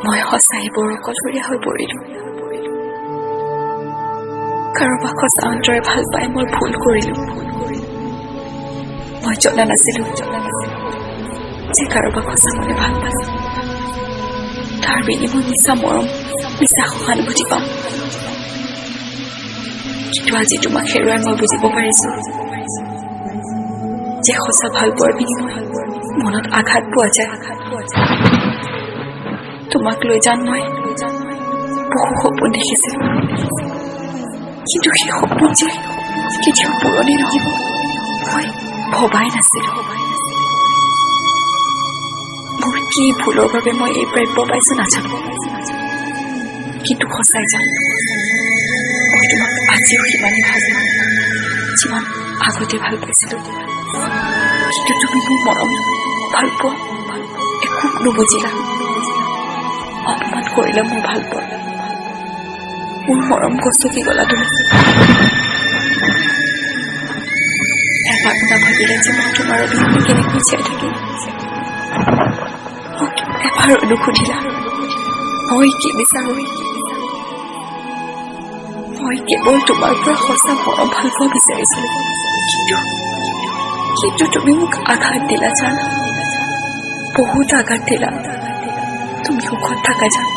মই সঁচাই বৰ অকলশৰীয়া হৈ পৰিলো। কাৰোবাক সঁচা অন্তৰে ভাল পাই মই ভুল কৰিলো। মই জনা নাছিলো যে কাৰোবাক সঁচা মনে ভাল পালে তাৰ বিনিময় মিছা মৰম, মিছা সহানুভূতি পাম। কিন্তু আজি তোমাক হেৰুৱাই মই বুজিব পাৰিছো যে সঁচা ভাল পোৱাৰ বিনিময়ত মনত আঘাত পোৱা যায়। তোমাক লৈ যাম মই বহু সপোন দেখিছিলো, কিন্তু সেই সপোন যে কেতিয়াও পূৰণেই নহ'ব মই ভবাই নাছিলো। মোৰ কি ভুলৰ বাবে মই এই প্ৰাপ্য পাইছো নাজানো, কিন্তু সঁচাই জানো, মই তোমাক আজিও সিমানেই ভাল পাওঁ যিমান আগতে ভাল পাইছিলো। কিন্তু তুমি মোৰ মৰম, ভাল পোৱা একো নুবুজিলা। অপমান কৰিলা মোৰ ভাল পোৱা, মোৰ মৰম গচকি গলা তুমি। এবাৰো নাভাবিলা যে মই তোমাৰ অবিহনে কেনেকৈ জীয়াই থাকিম। মোক এবাৰো নুসুধিলা মই কি বিচাৰো। মই কেৱল তোমাৰ পৰা সঁচা মৰম, ভাল পোৱা বিচাৰিছিলো, কিন্তু তুমি মোক আঘাত দিলা জান, বহুত আঘাত দিলা। তুমি সুখত থাকা জান।